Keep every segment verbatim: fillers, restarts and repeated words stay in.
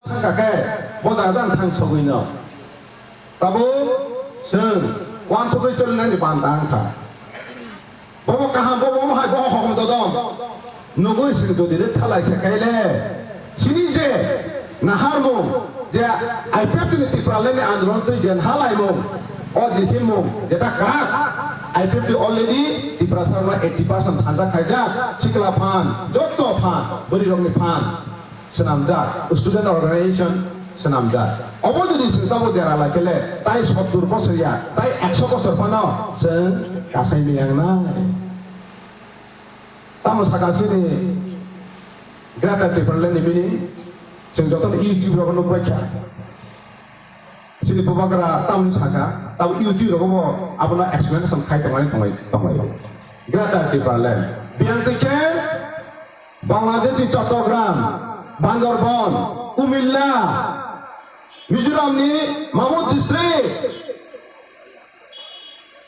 Thangkha khe bo jaga jang thang sogwi no. Tabuk chwng uansugwi cholinani banta wngkha. Bobo kaham, bobo omo hai, bobo hokom dodon. Nugwi chwng jodi rwkha lai khe khe le chini je naharmung, je I P F T ni Tipraland ni andolon twi je nahalaimung, o je himung jeta kwrak, I P F T already Tiprasa rok eighty percent thansa khaijak, sikla phan, jotto phan, bwrwi rokni phan swnamjak, student organization swnamjak. Obo jodi chwng tabuk dera lai khe le, tai sottur bosor ya, tai ekso bosor phano chwng kasai miyang nai. Tamo saka chini Greater Tipraland ni meaning, chwng jotono YouTube rogo nukbai kha. Chini bubagra tamni saka, tamo YouTube rogo bo abono explanation khai tongmani tonglai, tonglaio. Greater Tipraland. Biyang twi khe Bangladesh ni Chattogram, Bandarban, Kumilla, Mizoram ni Mamut district,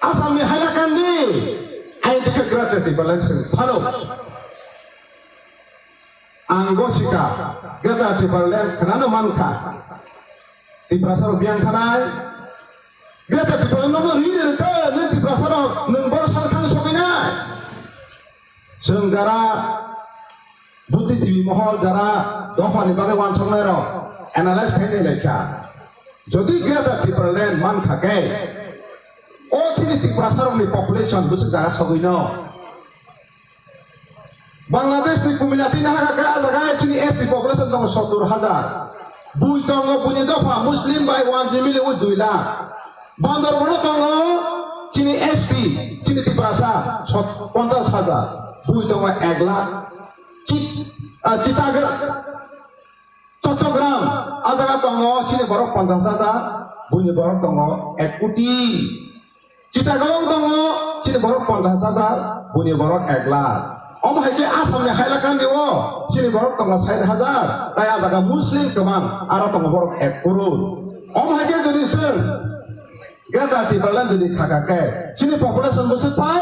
Assam ni Hailakandi, ayang twi khe Greater Tipraland se phano. Ang go sika, Greater Tipraland khnano mankha. Tiprasa rok biyang thanai. Greater Tipraland no rini rwkha, nini Tiprasa rok nwng boro sal thang sogwi nai. Chwng jara buddhijibi mohol, jara dophani bagwi uansuknai rok analyze khai nai lai kha. Jodi Greater Tipraland mankha khe, o chini Tiprasa rokni population bwswk jaga sogwi no. Bangladesh ni Kumilla twi nahaka khe, ah jaga chini S T population tongo sottur hajar. Bui tongo, buini dopha Muslim bai one G mili ui dui lakh. Bandarban o tongo chini S T, chini Tiprasa sot-, ponchash hajar. Bui tongo ek lakh. Chit-, ah, Chitagar, Chattogram, ah jaga tongo chini borok ponchash hajar, buini borok tongo ek koti. Chittagong tongo, chini borok ponchash hajar, buini borok ek lakh. Omo hai khe Assam ni Hailakandi o chini borok tongo sait hajar, tai ah jaga Muslim kwbang, aro tongo borok ek crore. Omo hai khe jodi chwng Greater Tipraland jodi khaka khe, chini population bwswk phai,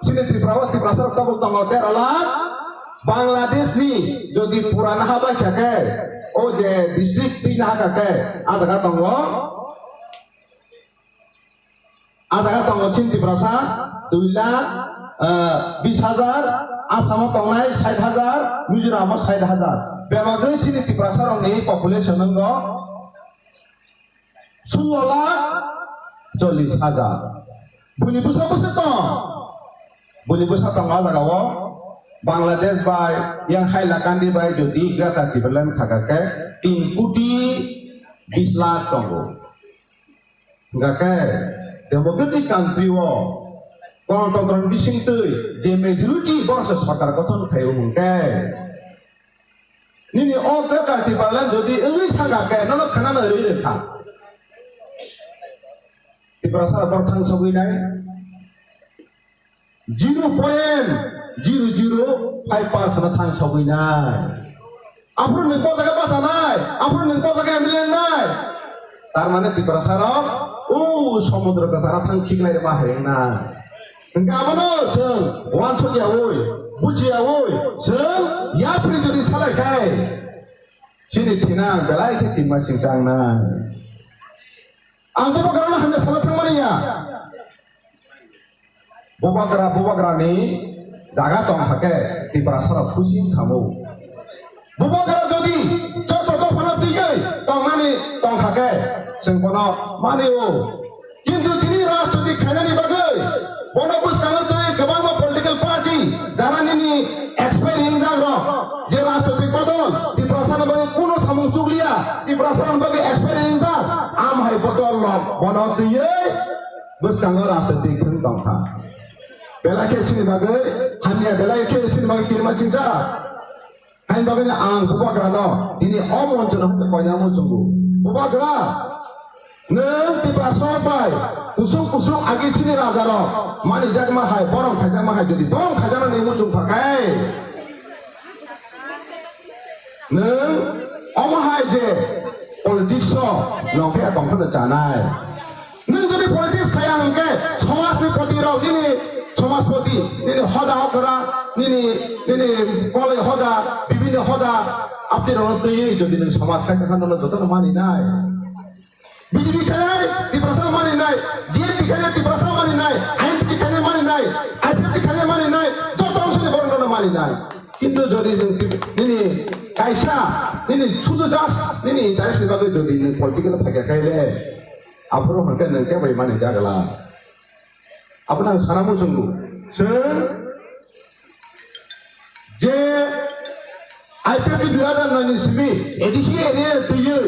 chini Tripura o Tiprasa rok tabuk tongo tero lakh, Bangladesh ni jodi pura naha bai kha khe, o je district twi naha kha khe, ah jaga tongo, ah jaga tongo chini Tiprasa dui lakh, eh, bis hajar, Assam o tongnai sait hajar, Mizoram o sait hajar. Bebagwi chini Tiprasa rokni population wngo sullo lakh chollish hajar. Buini bwsa bwswk tong? Buini bwsa tongo ah jaga o Bangladesh bai, yang Hailakandi bai jodi Greater Tipraland khaka khe tin koti bis lakh tongo. Hingkha khe democratic country o, gonotantro ni bising twi je majority borok se sorkar gothon khai o hwnkhe, nini o Greater Tipraland jodi wngwi thangkha khe nono khwnano rwi rwkha. Tiprasa borok thang sogwi nai. Zero point zero zero five percent thang sogwi nai. Aphuru nwng bo jaga bachanai, aphuru nwng bo jaga M L A wngnai. Tar mane Tiprasa rok o somudro kwcharo thang khiklai rwma hai wngnai. Hwnkhe abono chwng uansuk yaui, buji yaui, chwng yapri jodi salai khai, chini thina ang belai khe tingma singcha wngnai. Ang bubagrano hamya sana thangmani ya. Bubagra, bubagrani jaga tongkha khe Tiprasa rok khusi wngkhamu. Bubagra jodi joto dophano twiwi tongnani tongkha khe chwng bono mani-o. Kintu tini rajniti khainani bagwi bono bwskango twi kwbangma political party jara nini expire wngjak rok, je rajnoitik bodol Tiprasani bagwi kuno samung chukliya, Tiprasani bagwi expire wngjak, am hai bodol rok bono twiwi bwskango rajnoitik thwng tongkha. Belai khe chini bagwi hamya, belai khe chini bagwi kirima singcha. Haini bagwi ang bubagrano tini o monchano hwnwi koina muchungo. Bubagra, nwng Tiprasa bai kusung kusung agi chini rajarok manijakma hai, borom khaijakma hai, jodi borom khaijaknani muchung phakai, nwng omo hai je politics o nongkhe tongphano chanai. Nwng jodi politics khaya hwnkhe somajni proti rok nini Samaspati, nini hoda okra, nini, nini koloi hoda, bibini hoda, apni rokno twiwi jodi nwng samaj khai tongkha nono jotono mani nai. B J P khai Tiprasa mani nai, G N P khai Tiprasa mani nai, I N P khai mani nai, I P F T khai mani nai, joto amsani borok nono mani nai. Kintu jodi nwng tip-, nini kaisa, nini sudu just, nini interest ni bagwi jodi nwng political phai kha khe le, aphuru hwnkhe nwng khe bai mani jagala. Abono ang sana muchungo. Chwng je I P F T dui hazar noi ni simi A D C area twiwi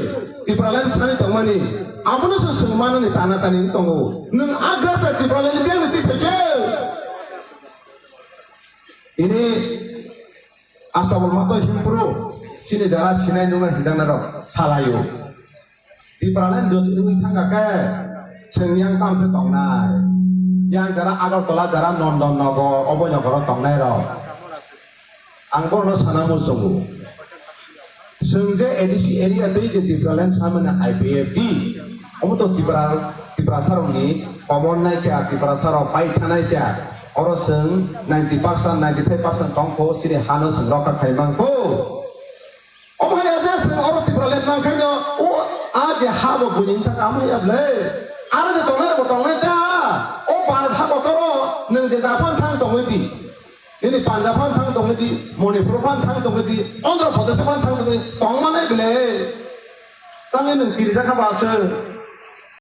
Tipraland sani tongmani, abono se chwng manani tana tani tongo. Nwng agra ta Tipraland ni biyang ni twi phaikhe. Ini Astabol mato himpro, chini jara sinai nungnai hinjaknai rok salaio. Tipraland jodi wngwi thangkha khe, chwng yang tamo khe tongnai. Yang jara Agartala, jara Nondon Nogor, oboi nogoro tongnai rok. Ang bono sana muchungo. Chwng je A D C area tei je Tipraland samani I P F T, omo to Tipra, Tiprasa rokni komor nai kha, Tiprasa rok pai thanai kha. Oro chwng ninety percent, ninety five percent tongkho, chini hano chwng rokha khai mangkho. Omo hai ya je chwng oro Tipraland mankhaino, o a je ha bo buini wngkha, omo hai ya bwle. Aro je tongnai rok bo tongnai ta, o Bharat ha kotoro nwng je Japan thang tongwi di. Nini Punjab phan thang tongwi di, Manipur phan thang tongwi di, Andhra Pradesh phan thang tongwi di, tongmanai bwle. Tamni nwng kirijak kha ba se.